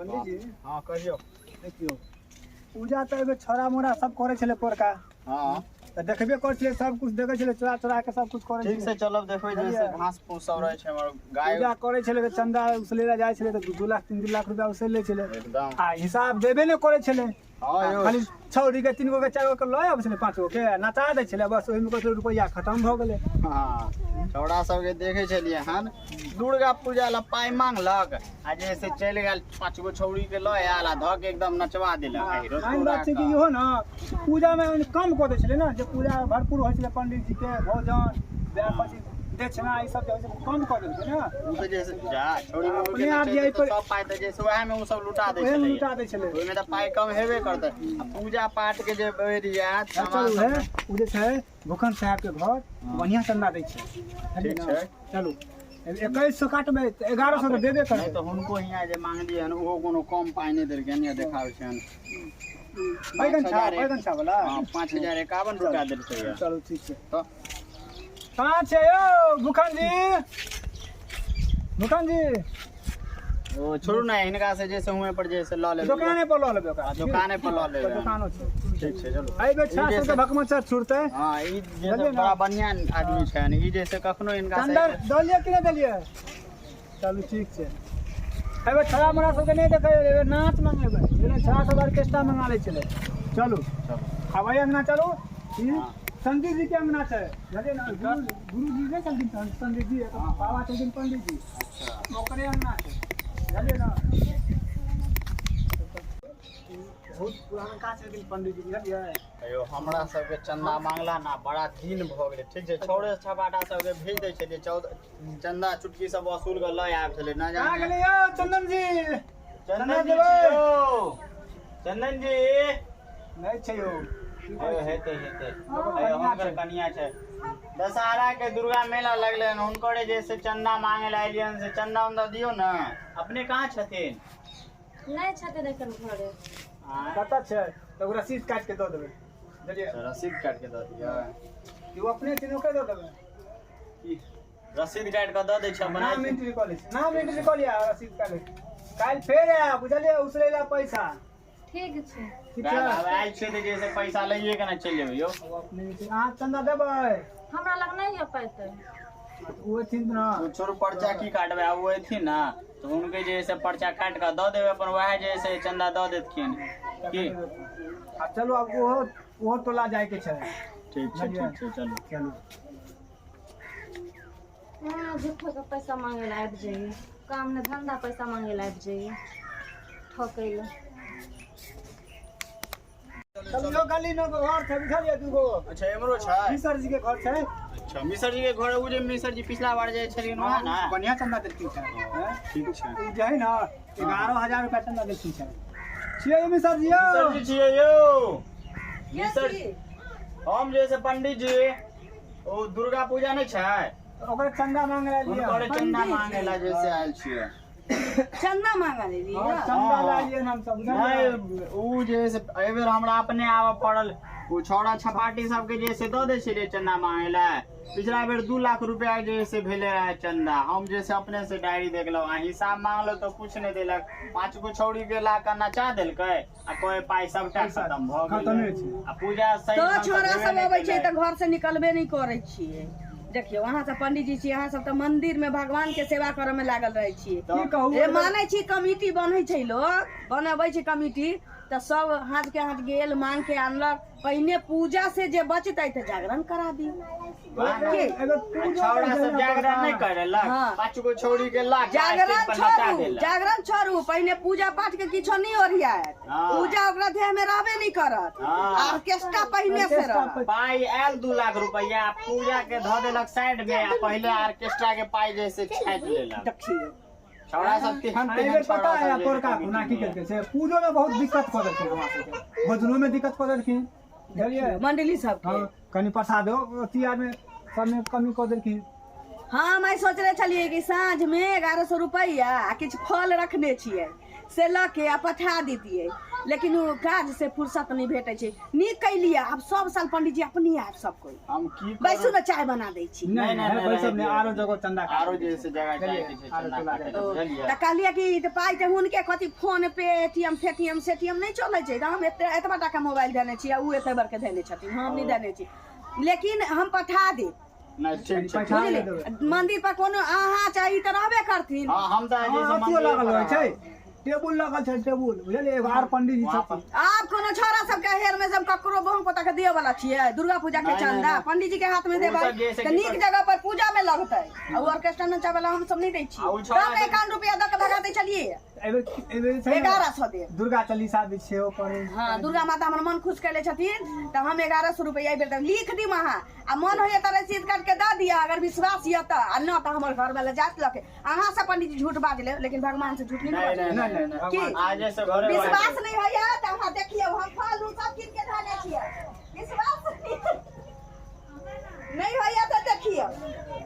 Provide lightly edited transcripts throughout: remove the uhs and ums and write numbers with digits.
पंडित जी। हँ, कहियौ। देखियौ, पूजा तऽ एहिमे छौड़ा मोड़ा सब करै छलै पोरका। तऽ देखबे करै छलै, सब कुछ देखै छलै, चोरा चोरा के सब कुछ करै ठीक से छलै। चलब, देखबै जे से घास फूस सब रहै छै हमर गाय। पूजा करै छलै तऽ चंदा उसलै लए जाइ छलै तऽ 2-2 लाख 3-3 लाख रुपया उसैल लै छलै। एकदम। आ हिसाब देबे नहि करै छलै। हँ यौ। खाली छौड़ी के 3 गो के 4 गो के लऽ आबै छलै, 5 गो के आ नचा दै छलै, बस ओहिमे कहै छलै रुपैआ खतम भऽ गेलै। हँ, छौड़ा सबके देखै छलियै हन, दुर्गा पूजा ला पाइ मांगलक आ जे से चलि गेल, 5 गो छौड़ी के लऽ आयल आ धऽ के एकदम नचवा देलक। आहिरो मेन बात छै कि इहो ने पूजामे कम कऽ दै छलै ने, जे पूजा भरपूर होइ छलै, पंडित जी के भोजन दक्षिणा ई सब जे होइ छलै, कम कऽ देलकै ने। ओ तऽ जे से जा छौड़ी मुड़ी अपने के आप नचेतै जे तऽ सब पाइ तऽ जे से उएह मे ओ सब लुटा दै ओहे छलै। लुटा दै छलै। ओहिमे तऽ पाइ कम हेबे करतै आ पूजा पाठ के जे बेर आयत चलू सामान है सब। ओ जे छै भूखन साहब के घर, बढ़िआँ चंदा दै छै। ठीक छै। चलू, 2100 काटबै तऽ 1100 तऽ देबे नहि करबै। तऽ हुनको हियाँ जे मांगलियै हन, ओहो कोनो कम पाइ नहि देलकै हन, देखाबै छै हन। बैगन छा, बैगन छा वाला। हँ, 5051 रुपया देलकै यऽ। चलू, ठीक छै। तऽ कहाँ छै यौ भूखन जी? भूखन जी। ओ छोड़ू ने, हिनका से जे से हुएं पर जे से लऽ लेबै। दोकाने पर लऽ लेबै ओकरा। हँ, दोकाने पर लऽ लेबै। दुकानो छै। ठीक छै, चलू। एहि बेर ई 6 जे सौ के भकमचर छुटतै। हँ, ई जे से बुझलियै ने? बड़ा बढ़िया आदमी छै ई, जे से कखनो हिनका से चन्दन देलियै कि नहि देलियै? चलू, ठीक छै। एहि बेर छड़ा मरा सबके नहि देखै, एहि बेर नाच मंगेबै, जेना छड़ा सब ऑर्केस्ट्रा मंगा लै छलै। चलू। चलू। आब एहि अंगना चलू, ई संदीप जी के अंगना छै, बुझलियै ने? गुरु गुरुजी नहि छलखिन संदीप जी, एतऽ बाबा छलखिन पंडित जी, ओकरे अंगना छै, बुझलियै ने? बहुत पुरानका छलखिन पंडित जी, बुझलियै? यौ, हमरा सबके चंदा मांगला ना बड़ा दिन भऽ गेलै। ठीक छै, छौड़े छपाटा सबके भेज दै छलियै, चौद चंदा चुटकी सब वसूल कऽ लऽ आबै छलै ना। कहाँ जाने गेलै यौ चंदन जी? चंदन जी देबै? छियौ? चंदन जी। नहि छै यौ। अयो, हेतै हेतै। कनिया अयो, हुनकर छै। कनिया छै। दशहरा के दुर्गा मेला लगलै हन, हुनकरे जे से चंदा मांगे लए एलियन, से चंदा उंदा दियौ ने। अपने कहाँ छथिन? नहि छथिन एखन घरे। आँय? कतऽ छै तऽ ओ रसीद काटि के दऽ देबै, बुझलियै? अच्छा, रसीद काटि के दऽ दिअ। ई ओ अपने छै, ओकरे दऽ देबै। की रसीद काटि कऽ दऽ दै छै? नाम अपन एंट्री कऽ लै छी, नाम एंट्री कऽ लिअ, रसीद काटि काल्हि फेर आयब, बुझलियै? उसलै लए पैसा। ठीक छै। ठीक छै। काल्हि आब आयल छियै तऽ जे से पैसा लैए के ने चलि जेबै यौ। ओ अपने जे छै, अहाँ चंदा देबै? हमरा लग नहि यऽ पाइ तऽ। ओ एथिन ने। ओ छोड़ू, पर्चा की काटबै? आब ओ एथिन ने तऽ हुनके जे से पर्चा काटि कऽ दऽ देबै, अपन वएह जे से चंदा दऽ देथिन की। आब चलू, आब ओहो ओहो टोला जाइके छै। ठीक छै, ठीक छै, चलू। चलू। यहाँ झूठो के पैसा मांगे लए आबि जाइए, काम ने धंधा, पैसा मांगे लए आबि जाइए ठकै लए। चलियो, गली में घर छै, बुझलियै? दूगो। अच्छा, एमरो छै। मिसर जी के घर छै। अच्छा, मिसर जी के घर, ओ जे मिसर जी पिछला बार जे छलिन वएह ने? बढ़िया चंदा देलखिन छै, हैं? ठीक छै। ओ जे है ने 11,000 रुपया चंदा देलखिन छै। छियै यौ मिसर जी यौ? मिसर जी छियै यौ? मिसर, हम जे से पंडित जी, ओ दुर्गा पूजा नहि छै? ओकरे चंदा मांगे ला एलियै। हुनकर चंदा मांगे ला जे से आयल छियै। चंदा मांगा लेली? हँ, चंदा ला एलियै हम सब, बुझलियै? नहि, ओ जे से एहि बेर हमरा अपने आबऽ पड़ल। ओ छौड़ा छपाटी सबके जे से दऽ दै छलियै चंदा मांगे ला। पिछला बेर 2 लाख रुपया जे से भेले रहे चंदा। हम जे से अपने से डायरी देखलहुँ आ हिसाब मांगलहुँ तऽ कुछ नहि देलक। 5 गो छौड़ी के ला कऽ नचा देलकै आ कोई पाइ सबटा खतम भऽ खतमे गेलै। छै। आ पूजा सही तो ढंग से छोरा भेबे सब नहि अबै छै केलै। तऽ घर से निकलबे नहि करै छियै। देखियौ, अहाँ सब पंडीजी छी, अहाँ सब तऽ मंदिर में भगवान के सेवा करऽ में लागल रहै छियै। की कहू? ए मानै छी, कमिटी बनै छै, लोग बनबै छै कमिटी, तऽ सब हाथ के हाथ गेल, मांग के आनलक। पहिने पूजा से जे बचतै तऽ जागरण करा दियौ की? एगो आ पूजो छौड़ा करै सब छै ने जागरण नहि पड़ता। करेलक। 5 गो छौड़ी के ला के आ स्टेज जागरण पर नचा छोड़ू, देलक। जागरण छोड़ू, पहिने पूजा पाठ के किछो नहि ओरियायत। पूजा ओकरा देह में रहबे नहि करत। ऑर्केस्ट्रा पहिने से ऑर्केस्ट्रा रहत। पाइ आयल 2 लाख रुपया, पूजा के धऽ देलक साइड में आ पहिले ऑर्केस्ट्रा के पाइ जे से छाँटि लेलक। देखियौ। छौड़ा सब तेहन एहि तेहन बेर पता छौड़ा है सब जे पोरका से खुना की कमिटी मे। केलकै से पूजो में बहुत दिक्कत कऽ देलखिन हमरा सबके, भोजनो में दिक्कत कऽ देलखिन, बुझलियै? मंडली सबके। हँ, कनि प्रसादो अथी आरमे सबमे कमी कऽ देलखिन। हम आइ सोचने छलियै कि साँझमे 1100 रुपैआ आ किछु फल रखने छियै। से लऽ के आ पठा दितियै, लेकिन ओ काज से फुर्सत नहि भेटै छै। नीक कैलियै, आब सब साल पंडीजी अपने आयब सब कोइ। हम की करू? बैसू ने, चाय बना दै छी। नहि नहि, नहि नहि, बैसब रहै नहि, दियौ। आरो जगह चंदा काटै आरो जे से जगह बुझलियै? जाय के छै आरो चंदा टोला काटै जाय लए, बुझलियै? तऽ कहलियै कि तऽ पाइ तऽ हुनके कथी फोन पे एटीएम फेटीएम सेटीएम नहि चलै छै, तऽ हम एते एतबा टाका मोबाइल देने छी आ ओ एते बड़के देने छथिन, हम नहि देने छी, लेकिन हम पठा देब। नहि, ठीक छै। पठा बुझलियै? देबै। मंदिर पर कोनो अहाँ चाही तऽ रहबे करथिन। हाँ, हम तऽ जे हँ, से अथियो मंदिरे लागल पर रहै छै, टेबुल लागल छै, टेबुल, बुझलियै? एगो आर पंडीजी वहाँ छथिन। आब कोनो छोरा सबके हेर में सब ककरो बहु पोता के दिअ वाला छियै? दुर्गा पूजा के नहि, नहि, चंदा नहि। पंडीजी के हाथ में ओ देबै सब जे से तऽ की नीक जगह पर पूजा में लगतै, आ उ ऑर्केस्ट्रा नचाबै वाला हम सब नहि दै आ छियै। उ छौड़ा तब सब- 51 रुपया दऽ के भगा दै छलियै। एहिबेर एहिबेर छै ने, 1100 देब। दुर्गा चालीसा भी सेहो पढ़ै। हाँ, दुर्गा माता हमर मन खुश कैले छथिन तऽ हम 1100 रुपया एहि बेर देब। लिख दिम अहाँ, आ मन होइए तऽ रसीद काट के दऽ दिअ अगर विश्वास यऽ तऽ, आ न तऽ हमर घर वाला जात लऽ के। अहाँ सब पंडीजी झूठ बाज लेब, लेकिन भगवान से झूठ नहीं नहीं बाजब। नहीं नहीं नहीं। की? आज से घरे विश्वास नहीं होइए तऽ अहाँ देखियौ, हम फल उल सब कीन के धने छियै। विश्वास नहीं होइए तऽ देखियौ,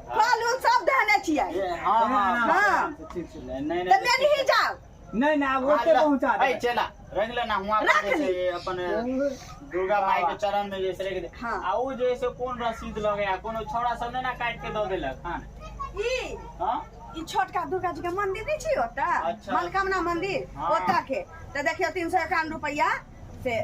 फल उल सब धने छियै। हाँ हाँ। हाँ। ठीक छै। नहीं नहीं। तऽ मेनही जाउ। नहि नहि, आब ओते पहुँचा ए देबै। चला रख लेना हुआ पर। रख जैसे ली। ये अपन दुर्गा माई के चरण में जैसे रख दे। हाँ। आ उ जैसे कोन रसीद लगे आ कोनो छोड़ा सब ने ना काट के दऽ देलक हन? ई हाँ। ई छोटका दुर्गा जी के मंदिर नहीं छी ओतऽ? अच्छा। मनोकामना मंदिर। हाँ। ओतऽ के तऽ देखियौ, 351 रुपया से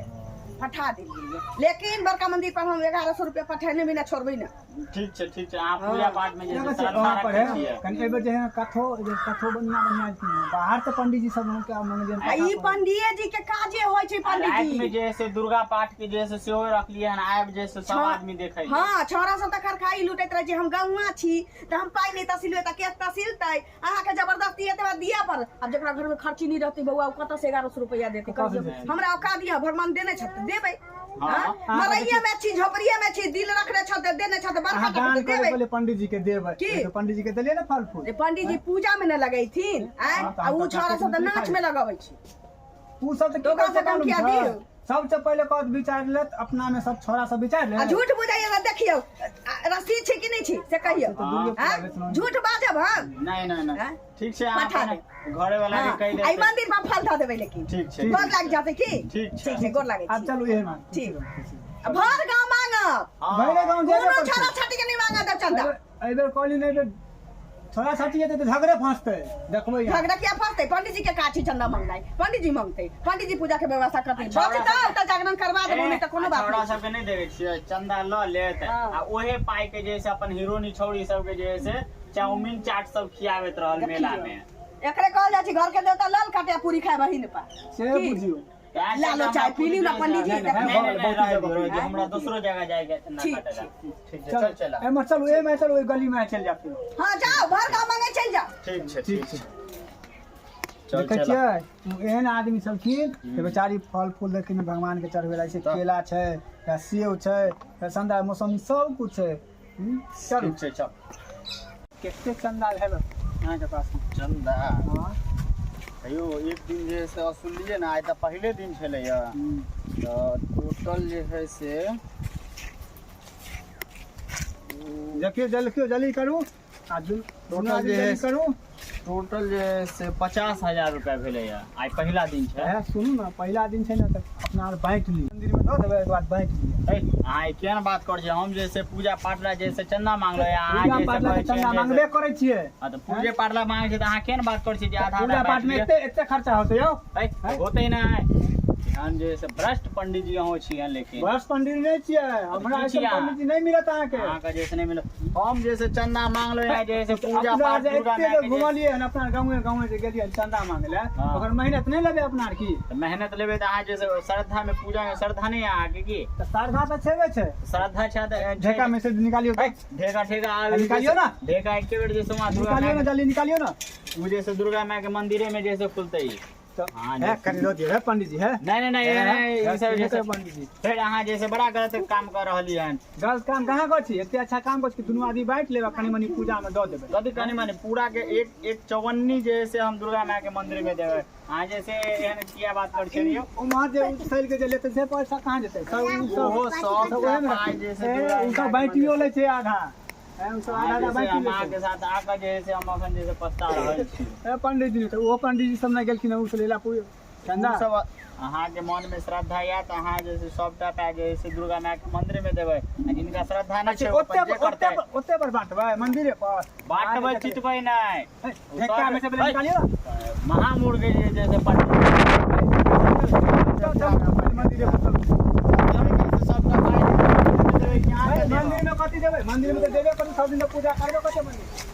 पठा देलियै, लेकिन बड़का मंदिर पर हम 1100 रुपया पठेने बिना छोड़बै ना। ठीक छै, ठीक छै। अहाँ पूजा पाठ में जैसे देखै छियै, श्रद्धा वहाँ पर रखै है छियै। कनि एहिबेर जे है कथो जे कथो बढ़िआँ बढ़िआँ बाहर से पंडीजी सब के मंगेलियन। आ ई पंडिये जी के काजे होइ छै। आ राति में पंडीजी जे से दुर्गा पाठ के जे से सेहो रखलियै हन, आबि जे से सब आदमी देखै लए। हाँ, छौड़ा सब तऽ खरखाई लुटैत रहै छै। हम गौआँ छी तऽ हम पाइ नहि तसिलबै तऽ के तसिलतै? अहाँके जबरदस्ती एतबा दिअ पर आब जकरा घर में खर्ची नहि रहतै बौआ, ओ कतऽ से 1100 रुपया देतै? कतऽ से कहियौ। देतै? हमरा औकात यऽ, भगवान देने छथि तऽ देबै। हाँ। हाँ? मरैये में छी, झोपड़िये में छी, दिल रखने छथि तऽ देने छथि, बरखा अहाँ दान तऽ करे देबै। पहिले पंडीजी के देबै। की? तऽ पंडीजी के देलियै ने फल फूल? जे पंडीजी पूजा में ने लगैथिन आँय? हाँ, तऽ आ उ हम तऽ छौड़ा सब तऽ नाच में लगबै छै। उ सब तऽ की ओकरा करतै सबके हम मालूम किया छै? दियौ? सबसे पहिले कहत विचार लेत, अपना में सब छोरा सब विचार आ लेत। झूठ बुझाइए तऽ देखियौ, आ, रसीद छै कि नहि छै से कहियौ। से तऽ दुर्गे पूजा आँय? बेचलहुँ। झूठ बाजब हम? नहीं नहीं नहीं। हाँ? ठीक छै, अहाँ पठा अपन घरे वाला के हाँ, कहि एहि देतै। मंदिर पर फल धऽ देबै लेकिन। ठीक छै। गोर लागि जेतै की? ठीक छै। ठीक छै, गोर लागै आब छी। चलू एहन। ठीक। भर गाँव मांगब। हाँ। भरि गाँव जेबे कोनो करतै। छोरा छाटी के नहि मांगब देब चंदा। एहिबेर कहली नहि, एहिबेर छोरा छाटी जेतै तऽ झगड़े फँसतै, देखबै अहाँ। झगड़ा किया फंसतै? पंडीजी के काज छै चंदा मंगनाइ, पंडीजी मंगतै, पंडीजी पूजा के व्यवस्था करतै। छौड़ा बचतौ तऽ जागरण करवा देबौ, नहि तऽ कोनो बात छौड़ा नहि। सबके नहि देखै छियै, चंदा लऽ लेत हाँ। आ ओहे पाइ के जे से अपन हीरोनी छौड़ी सबके जे से चाउमीन चाट सब खियाबैत रहल मेला में। एकरे कहल जाइ छै घर के देवता लल काटे आ पूरी खाय बहिन पा। से की? बुझियौ। ला लो चाय पी लियौ ना पंडीजी। नहीं नहीं, नहीं नहीं, बहुत रह जगह दियौ, रह दियौ, हाँ? हमरा दोसरो जगह जाय के चंदा ठीक, काटे ला। ठीक छै, चल चल चला। एम्हर चलू, एहिमे चलू, ओहि गलीमे चलि जायब फेरो। हाँ जाओ, भर गाँव मंगे चलि जाओ। ठीक छै। ठीक ठीक छै। छै, चल देखै चला। छियै, एहन आदमी सब छथिन जे बेचारी फल फूल देखिन भगवान के चढ़बै ला छै, केला छै या सेब छै या संतरा मौसमी सब कुछ छै। चलू। ठीक छै, चल। कते चंदा भेल अहाँके पास? चंदा? हाँ। अयो, एक दिन जे से असुलियै ने, आइ तऽ पहिले दिन छलैया, तऽ टोटल जे है से देखियौ, जल्दी जल्दी करू आ दुनू आदमी जे है जल्दी करू। टोटल जे है से 50,000 रुपया भेलैया, आइ पहिला दिन छै। है सुनू ने, पहिला दिन छै ने तऽ अपना आर बाँटि लिअ, मंदिर मे दऽ देबै, ओकर बाद बाँटि लिअ। ए, अहाँ ई केहन बात करै छियै? हम जे से पूजा पाठ ला जे से चंदा मांगलो, अहाँ पूजा जे से पाठ ला कहै तऽ छियै चंदा जे मांगबे करै छियै। हाँ, तऽ पूजे पाठ ला मांगै छियै तऽ अहाँ केहन बात करै छियै जे आधा पूजा आधा पाठ में बाँटि लिअ? एते एते खर्चा होतै यौ? ए, होतै नहि। एहन जे से भ्रष्ट पंडीजी अहूँ छियै लेकिन। बस पंडीजी नहि छियै हमरा। की ऐसन छियै अहाँ? पंडीजी नहि मिलत अहाँके। अहाँके जे से नहि मिलत। हम जे से चंदा मांगलो है जे से पूजा अपना पाठ जे दुर्गा एते माय जे के जे- घुमलियै हन, अपना गाँवे गाँवे जे गेलियै हन चंदा मांगे लए, हाँ। ओकर मेहनत नहि लेबै अपना आर की? तऽ मेहनत लेबै तऽ अहाँ जे से श्रद्धा में पूजा में श्रद्धा नहि है अहाँके की? तऽ श्रद्धा तऽ छेबे छै। श्रद्धा छै तऽ ढेका में से निकालियौ। ढेका ठेका आ निकालियौ ना। ढेका एके बेर जे से वहाँ दुर्गा निकालियौ ने, माय जल्दी निकालियौ ने। ओ जे से दुर्गा माय के मंदिरे में जे से खुलतै। तऽ हाँ, है कनि दऽ दियौ है पंडीजी है। नहीं नहीं नहीं, नहीं, ई सब जे से पंडीजी फेर अहाँ जे से बड़ा गलत काम कर रहलियै हन। गलत काम कहाँ करै छी? एते अच्छा काम करै छी कि दुनू आदमी बाँटि लेब आ कनि मनि पूजा मे दऽ देबै। कथी कनि मनि? पूरा के एक एक चौवन्नी जे से हम दुर्गा माय के मंदिर में देबै। अहाँ जैसे एहन किया बात करै छियै यौ? उम्हर जे उछलि के जे लेतै से पैसा कहाँ जेतै? सब उ सब ओहो सब सब ओहे मे पाइ जे से ए, दुर्गा उ सब माय के बाँटियो लै छै आधा। आँय, ओ सब अहाँ आधा आधा जे से बाँटि हम अहाँके लेतै। साथ आके जे है से हम अखन जे से पछता रहल छी। ए पंडीजी, तऽ ओहो पंडीजी सब नहि गेलखिन, ओ सब लेला चंदा। ओ सब अहाँके मन में श्रद्धा या तऽ अहाँ जे से सबटा पाइ जे है से दुर्गा माय के मंदिर में देबै, आ जिनका श्रद्धा नहि छै ओ ओते अपन जे ओते करतै। ओते पर बाँटबै मंदिरे पर? बाँटबै चिटबै नहि। ठेका में से पहिले निकालियो। महामूर्ख जे से पंडित चल चल, मंदिरे पर चल। सबटा पाइ देबै कि अहाँके देबै? मंदिर में कथी देबै? मंदिर में तऽ देबे करू, सब दिन तऽ पूजा करबे करतै मंदिर।